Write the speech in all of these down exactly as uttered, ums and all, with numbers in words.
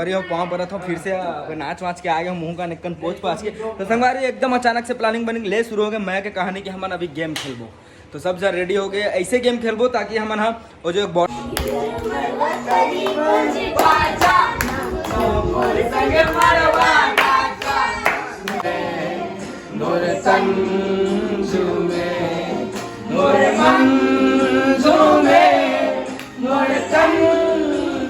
अरे, पाँव परत हूँ फिर से, अब नाच वाच के आ गए हूँ, मुँह कान एकदम पोंछ पाछ के। तो संगवारी, एकदम अचानक से प्लानिंग बनी, ले शुरू हो गए मैं के कहानी कि हमन अभी गेम खेलबो। तो सब जन रेडी हो गए, ऐसे गेम खेलबो ताकि हमन ह वो जो एक बॉट मोर तन झूमे, मोर मन झूमे, मोर तन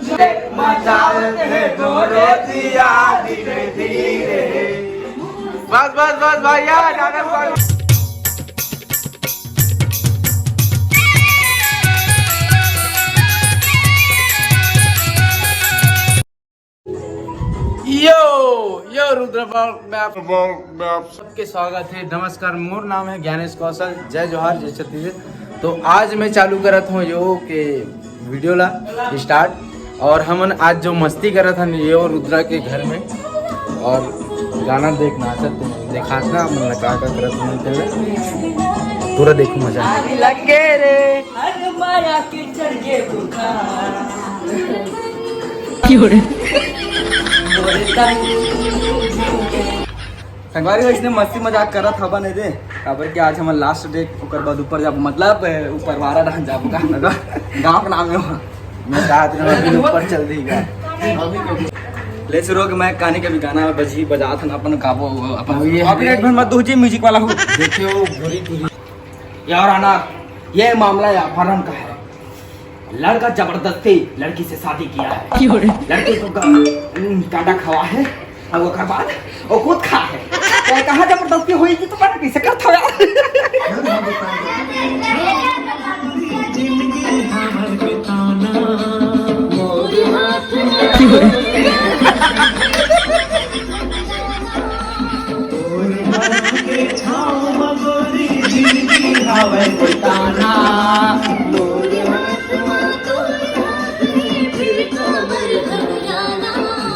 झूमे, मजा आवे तोरे दिया धीरे धीरे। बस, बस, बस भैया, ज्यादा बस। यो, यो रुद्र vlog में आप, vlog में आप सबके स्वागत है। नमस्कार, मोर नाम है ज्ञानेश कौशल। जय जोहार, जय छत्तीसगढ़। तो आज मैं चालू करत हूँ यो के वीडियो ला स्टार्ट। और हमन आज जो मस्ती करत हन यो रुद्रा के घर में, और गाना देख नाचत हन, देखात ना हमन ला का का करत हन तेला। पूरा देखो मजा। आग लगे रे, हर माया के चढ़ के बुखार। क्यों रे? संगवारी हो, इसने मस्ती मजाक करत हबन ए दे, काबर कि आज हमर लास्ट डे, ओकर बाद ऊपर जाबो, मतलब, ए, ऊपर वारा डहान जाबो का, गाँव के नाम हे वो। मैं कहा था ना, अभी ऊपर चल दी का। ले शुरू हो के मैं कहानी के भी गाना बजी, बजात हन, अपन गाबो, अपन अभी ये कॉपीराइट भर मत दो जी, म्यूजिक वाला हो। देखियो, भूरी भूरी। यार अनार, ये मामला यार फरन का है। लड़का जबरदस्ती लड़की से शादी किया है। क्यों रे? लड़की को ग-, उम, कांडा खवा है और ओकर बाद वो खुद खा है। तो कहाँ जबरदस्ती होई कि तुम्हारा कैसे करता हो यार? क्यों रे?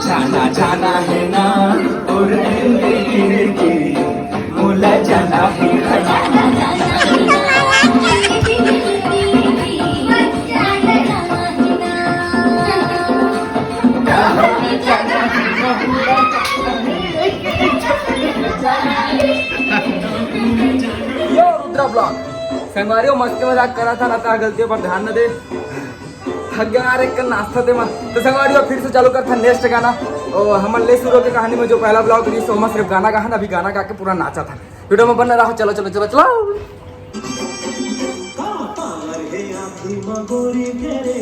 जाना जाना है ना और मोला जाना है। यो रुद्रा vlog। संगवारी हो, मस्ती मजाक करा था ना, ता गलती पर ध्यान न दे। थक गया यार, एक नाश्ता दे मत। तो संगवारी हो, फिर से चालू करता नेक्स्ट गाना। और हमन ले शुरू के कहानी में जो पहला vlog रही, सो ओमा सिर्फ गाना गा हन, अभी गाना गा के पूरा नाचा था। वीडियो में बने रहो, चलो चलो चलो चलो। पावर है आखी मा गोरी के रे,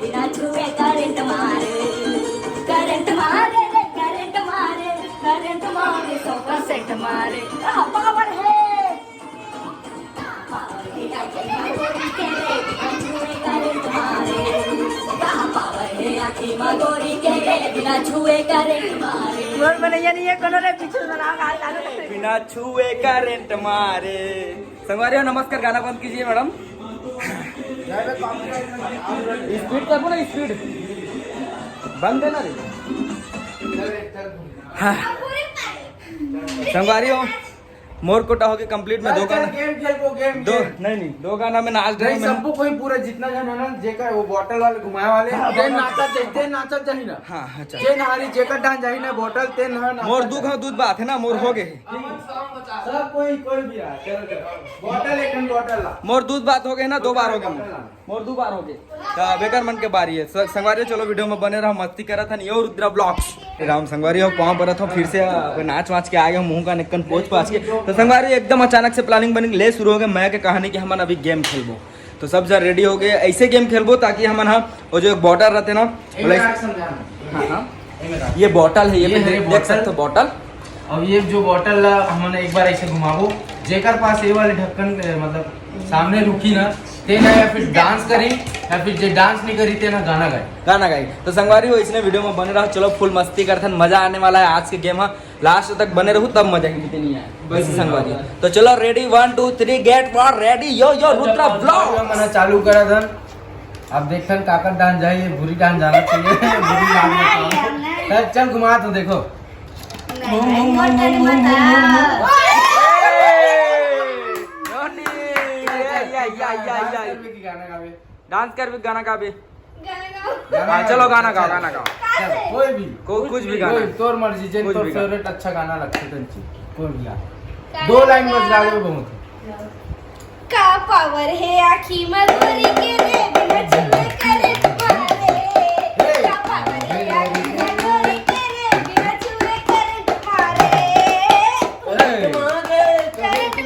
बिना छुए करंट मारे, करंट मारे रे, करंट मारे, करंट मारे, सौ परसेंट मारे। का पावर है? पावर है आखी मा गोरी के रे, बिना छुए करंट मारे। का पावर है आखी मा गोरी के रे, बिना छुए करंट मारे। मोर बनैया नहीं है कोनो रे, पीछे से ना गाल डालो। बिना छुए करंट मारे। संगवारी हो, नमस्कार, गाना बंद कीजिए मैडम। स्पीड कर ना, स्पीड बंद है ना रे। हाँ। संगवारी हो, मोर कोटा होके कंप्लीट में दो गाना। गेम खेलबो, गेम, दो, गेम। नहीं, नहीं, दो गाना में नाच नहीं, डरे में। सबको कोई पूरा जितना जन है ना, जेकर वो बॉटल वाले घुमाए वाले, हाँ, तेन बॉटल। नाचत जाही, तेन नाचत जाही ना। हाँ, हाँ, चल। तेन हारी जेकर डान जाही ना बॉटल, तेन ह ना। मोर दू घाव दूध बात है ना, मोर हो गए। सब कोई, कोई भी आ, चलो, चलो। बॉटल, एक ठन बॉटल ला। मोर दूध बात हो गए ना, दो बार हो गए मोर। मोर दू बार हो गए। तो अब एकर मन के बारी है। स-, संगवारी हो, चलो वीडियो में बने रहो, मस्ती करत हन, यो रुद्रा vlogs। राम संगवारी हो, पाँव परत हूँ फिर से, अब नाच वाच के आ गए, मुँह कान एकदम पोंछ पाछ के। तो संगवारी हो, एकदम अचानक से प्लानिंग बनी, ले शुरू हो गए मैं के कहानी कि हमन अभी गेम खेलबो। तो सब जन रेडी हो गए, ऐसे गेम खेलबो ताकि हमन ह वो जो एक बॉटल रहते ना, एक बोला, मिनट समझाना। हाँ, हाँ। एक मिनट। ये बॉटल है, ये ये पे है देख, देख बॉटल। सकते हो बॉटल। अब ये जो बॉटल ला हमन एक बार ऐसे घुमाबो, जेकर पास ये वाले ढक्कन, ए, मतलब सामने रुकी ना, तेन ह या फिर डांस करी, या फिर जे डांस नहीं करी, तेन ह गाना गाए। गाना गाए। तो संगवारी हो, इसने वीडियो में बने रहो, चलो फुल मस्ती करथन, मजा आने वाला है आज के गेम ह। लास्ट तक बने रहू, तब मजा ही नहीं आए। वैसे संगवारी। तो चलो, ready, one, two, three, get for ready, yo, yo, Rudra vlog। हमन चालू करा था। अब देखथन काकर डांस जाए, ये भूरी डांस जाना चाहिए। भूरी डांस में काम। चल, चल घुमा तो देखो। नहीं, नहीं, वो चल मत आ। या, या, या, या, या। गाना गावे। डांस करबे, गाना गाबे? गाना गाओ। हाँ, चलो गाना गाओ, गाना गाओ। का से? कोई भी। को, कुछ भी गाना। कोई तोर मर्जी, जेन कुछ तोर भी गाना। फेवरेट अच्छा गाना लगथे तेन चीज। कोई भी गाना। का दो से? लाइन बस गा देबे बहुत है। का पावर हे आँखी म गोरी के रे, बिना छुए करंट मारे। का पावर हे आँखी म गोरी के रे, बिना छुए करंट मारे। करंट मारे, करंट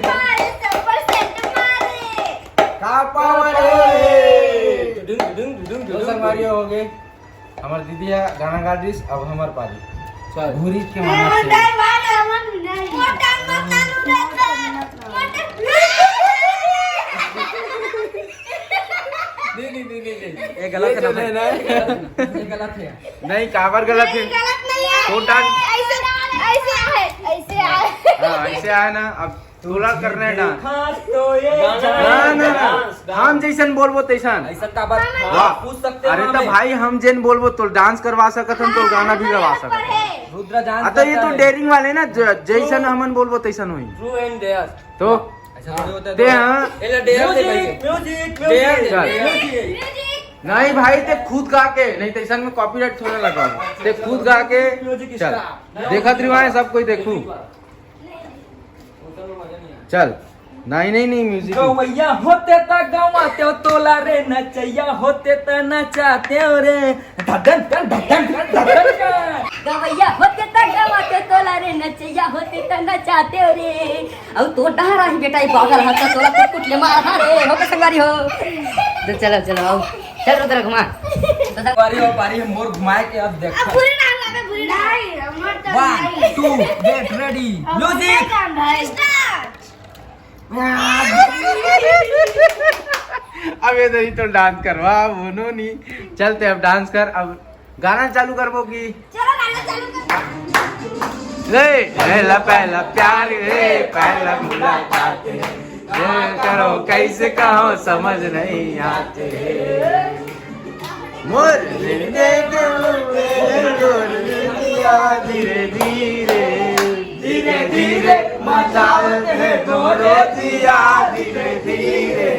मारे, सौ परसेंट मारे। का पावर हे? तो संगवारी हो गए, हमार दीदी है गाना गा दिस, अब हमार पारी। चल। भूरी के माना से। नहीं, नहीं, नहीं, नहीं, नहीं। ये गलत है ना भाई। नहीं, नहीं। ये गलत है। नहीं, काबर गलत है? गलत नहीं है। तो डांस। ऐसे, ऐसे आए, ऐसे आए। हाँ, ऐसे आए ना, अब तोला करना है डांस। खास तो ये ना, ना, ना। हम जैसन बोलबो तैसन। ऐसा का बात? वाह। पूछ सकते हैं अरे तो हमें। भाई, हम जेन बोलबो तो डांस करवा सकत हन, तो गाना भी गवा सकत हन। रुद्रा जान हाँ, तो ये सकता तो है। डेयरिंग वाले ना, ज-, जैसन हमन बोलबो तैसन होई। Truth and dare. तो ऐसा थोड़ी होता है। ते हाँ। ए, डेयर दे म्यूजिक, भाई। म्यूजिक, डेयर दे, म्यूजिक। डेयर दे। नहीं भाई, ते खुद गा के नहीं, तैसन में कॉपीराइट थोड़ा लगा। ते खुद गा के चल। देखत रिवाए सब कोई देखू। चल। नहीं, नहीं, नहीं, म्यूजिक। गवैया होते त गवाते हो तोला रे, नचैया होते त नचाते हो रे। धड़न टन, धड़न टन, धड़न टन। गवैया होते त गवाते तोला रे, नचैया होते त नचाते हो रे। अब तो डहरा ही बेटा, ये पागल हाथ का तोला कुट कुट ले मार, हाँ रे, हो के संगवारी हो। तो चलो, चलो, आओ। चल रुद्र घुमा। पारी हो, पारी है, मोर घुमाए के अब देख। अब पूरे नाम लावे, पूरे नाम। नहीं, हमर तो One, नहीं। Two, get ready, अब music। पूरे नाम भाई। Start। अब ये नहीं तो डांस करवा, बोनो नहीं। चलते अब डांस कर, अब गाना चालू करबो की। चलो गाना चालू कर। रे, पहला पहला प्यार रे, पहला मुलाकात रे, ये करो कैसे कहो समझ नहीं आते। मोर धीरे धीरे, धीरे धीरे, धीरे धीरे मचाते हैं दोनों जिया धीरे धीरे।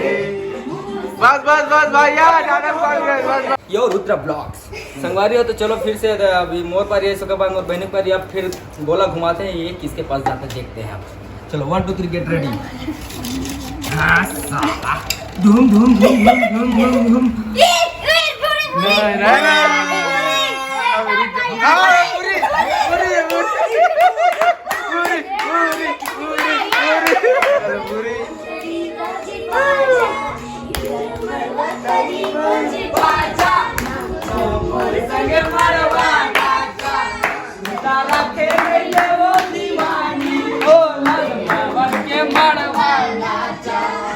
बस बस बस भैया, ज्यादा बस बस बस। यो रुद्र ब्लॉग्स संगवारी हो, तो चलो फिर से अभी मोर पारी है, इसके बाद मोर बहनी पारी, अब फिर गोला घुमाते हैं, ये किसके पास जाता है देखते हैं। अब चलो, one two three, get ready। हाँ साला, धूम धूम धूम धूम धूम धूम धूम। ए, ए, पूरे, पूरे। नहीं, नहीं, नहीं। पूरे, पूरे। हाँ, पूरी, पूरी, पूरी। पूरी, पूरी, पूरी, पूरी। पूरी।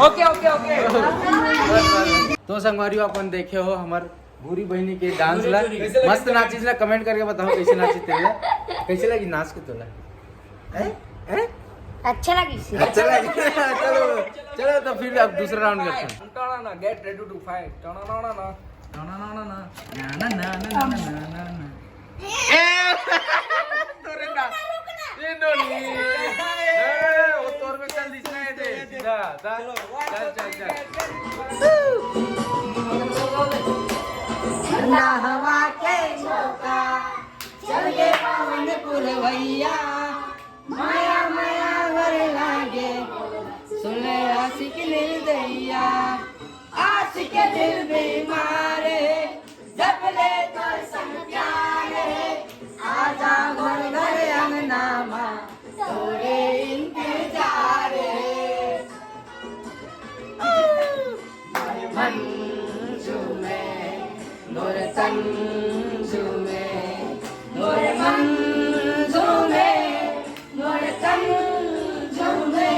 ओके, ओके, ओके। तो संगवारी हो, अपन देखे हो हमर भूरी बहनी के डांस ला। कैसे लगिस? मस्त नाचिस ना, कमेंट करके बताओ कैसे नाचिस तेला। कैसे लगी नाच के तोला? हैं? हैं? अच्छा लगिस। अच्छा लगी। चलो, चलो तो फिर अब दूसरा राउंड करते हैं। Get ready to fight। ए, तोरे ना। ये नोनी। ए, वो तोर में चल दिखना है दे। सीधा, दा। चल, चल, चल। नहवा के मौका चल गे पवन पुरवैया, माया माया वर लागे, सुन ले आशिक निर्दयिया। आशिक दिल बीमार है, जब ले तोर संग प्यार है, आजा मोर घर अंगना मा, तोरे इंतजार है। मोर मंजू में, मोर तंजू में, मोर मंजू में, मोर तंजू में।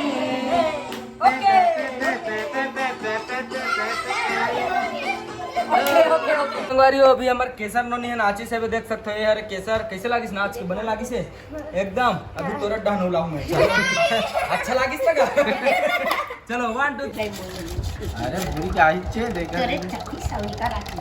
संगवारी हो, अभी हमर केसर नोनी है, नाचिस हे, देख सकते हो। ये हरे केसर, कैसे लागिस नाच के? बने लागिस हे एकदम। अभी तोरा डहनोला हूँ मैं। अच्छा लागिस ना का? चलो, one two three। अरे भूरी के आई छे, देख। तोरे चक्की सौरी का राखी।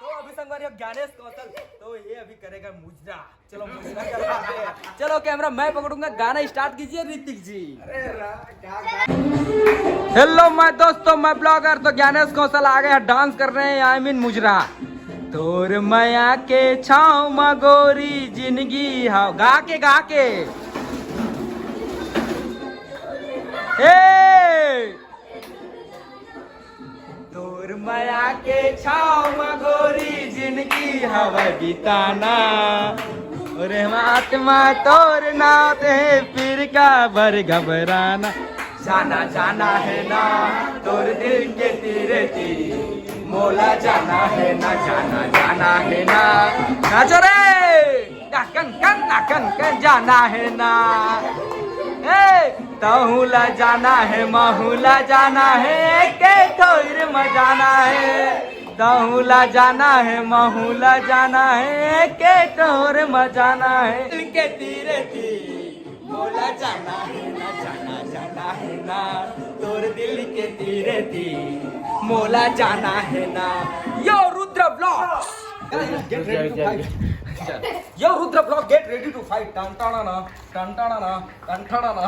तो अभी संग पर ये ज्ञानेश कौशल, तो ये अभी करेगा मुजरा। चलो, मुजरा करवाते हैं। चलो, कैमरा मैं पकड़ूंगा, गाना स्टार्ट कीजिए ऋतिक जी। हेलो मैं दोस्तों, मैं ब्लॉगर तो ज्ञानेश कौशल आ गया डांस कर रहे हैं, आई मीन मुजरा। तोर मया के छाव म गोरी जिंदगी हाव, गा के, गा के। हे! तोर मया के छाव म गोरी जिंदगी हवय बिताना। अरे आत्मा तोर नाते फिर काबर घबराना। जाना जाना है ना तोर दिल के तीरे तीर, मोला जाना है ना, जाना जाना है ना। नाचो रे। कन कन कन कन जाना है ना। ए, तहूँ ला जाना है, महूँ ला जाना है, के ठोर म जाना है। तहूँ ला जाना है, महूँ ला जाना है, के ठोर म जाना है। दिल के तीरे तीर, मोला जाना है ना, जाना जाना है ना। तोर दिल के तीरे तीर, मोला जाना है ना। Yo Rudra blog. Guys, get ready to fight. Yo, Rudra Vlog, get ready to fight. टन टन ना, टन टन ना, टन टन ना।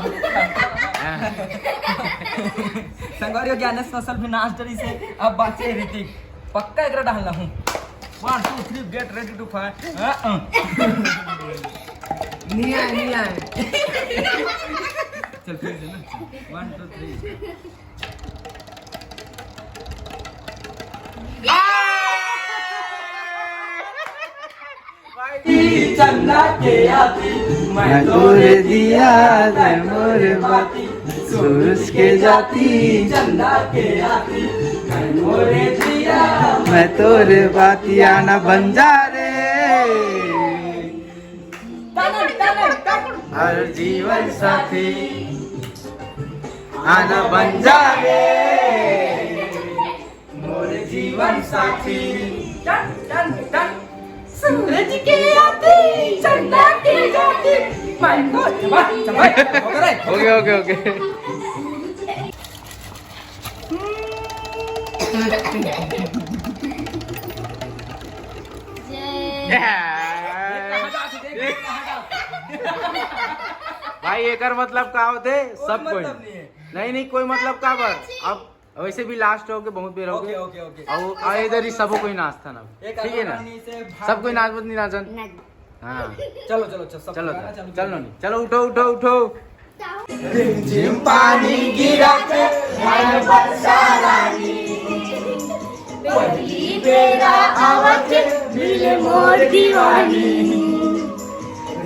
संगवारी हो गया, ज्ञानेश कौशल भी नाच डरी से, अब बाचे ऋतिक। पक्का एकरा डालना हूँ। One, two, three, get ready to fight. हाँ, हाँ। नहीं आए, नहीं आए। चल फिर से ना। One, two, three. चंदा के आती मैं तोरे दिया, तै मोरे बाती, सूरज के जाती चंदा के आती, तै मोरे दिया। मैं तोरे बाती आना बन जा रे। हर जीवन साथी आना बन जा रे, मोर जीवन साथी। Ton, ton, ton. सूरज के आती, चंदा के जाती, मैं तो चबा, चबा। ओके, ओके, ओके। भाई, एकर मतलब का होथे? सब कोई। मतलब नहीं है। नहीं, नहीं, कोई मतलब का बर। अब वैसे भी लास्ट हो के बहुत बेर हो गए। ओके, ओके, ओके। और, और इधर ही सबो कोई नाचता ना। एक ठीक है ना? आदमी से भाग सब कोई गया। नाच मत नहीं नाचन। नहीं। हाँ। चलो, चलो, चलो, सब चलो, गाना चलो, चालू चलो करो। नहीं। चलो, उठो, उठो, उठो। रिमझिम पानी गिरत, हर बरसा रानी। पहली बेरा आवत, मिले मोर दीवानी।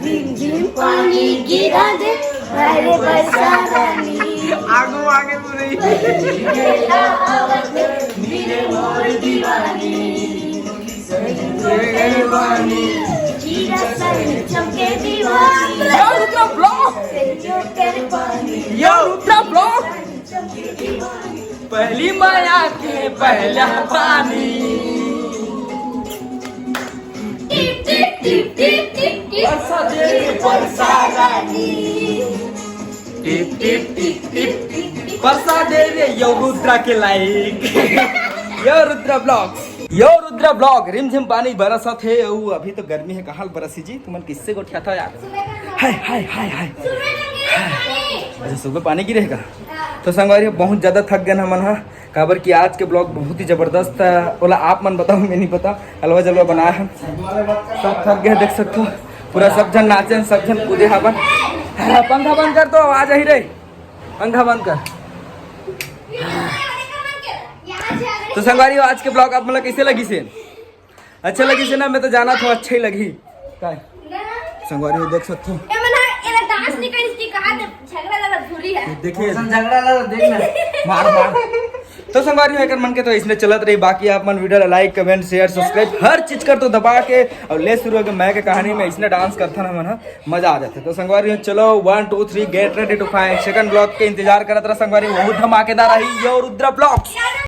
रिमझिम पानी गिरा दे, अरे बरसा रानी। आगू आगे पूरी। बेला आवत, मिले मोर दीवानी। सैयो के पानी, हीरा सैयो चमके दीवानी। यो रुद्रा ब्लॉग। सैयो के पानी, यो रुद्रा ब्लॉग। पहली माया के पहला पानी। टिप, टिप, टिप, टिप, टिप, टिप। बरसा दे रे, बरसा रानी। टिप, टिप, टिप, टिप, टिप। बरसा दे रे, यो रुद्रा के like. Yo Rudra blog, yo Rudra blog. रिमझिम पानी बरसत हे, अउ अभी तो गर्मी हे, कहाँ बरसी जी? तुमन किससे गोठिया था यार? हाय, हाय, हाय, हाय। अच्छा, सुबह पानी गिरे हे का? तो संगवारी, बहुत ज्यादा थक गए हमन हा, काबर कि आज के ब्लॉग बहुत ही जबरदस्त था। ओला आप मन बताओ, मैं नहीं पता, हलवा जलवा बनाया है। सब थक गए, देख सकते हो, पूरा सब झन नाचे, सब झन कूदे हवन। हाँ, पंखा बंद कर दो, आवाज आई रे, पंखा बंद कर। तो संगवारी, आज के ब्लॉग आप मन ला कैसे लगिस हे? अच्छा लगिस हे ना? मैं तो जानत हूँ, अच्छा ही लगही। काय? संगवारी हो देख सकथो। ए मन हा, एला डांस नहीं करिस कि कहा दे, झगड़ा लड़ा भूरी है। देखिए। कौन झगड़ा लड़ा, देख ना। मार, मार। तो संगवारी हो, एकर मन के तो इसने चलत रही, बाकी आप मन वीडियो ला लाइक, कमेंट, शेयर, सब्सक्राइब हर चीज कर तो दबा के, और ले शुरू हो गए मैं के कहानी में इसने डांस करथन हमन हा, मजा आ जाथे। तो संगवारी हो, चलो, one, two, three, get ready to fight। Second blog के इंतजार करत रहा संगवारी, बहुत धमाकेदार रही यो रुद्रा ब्लॉग्स।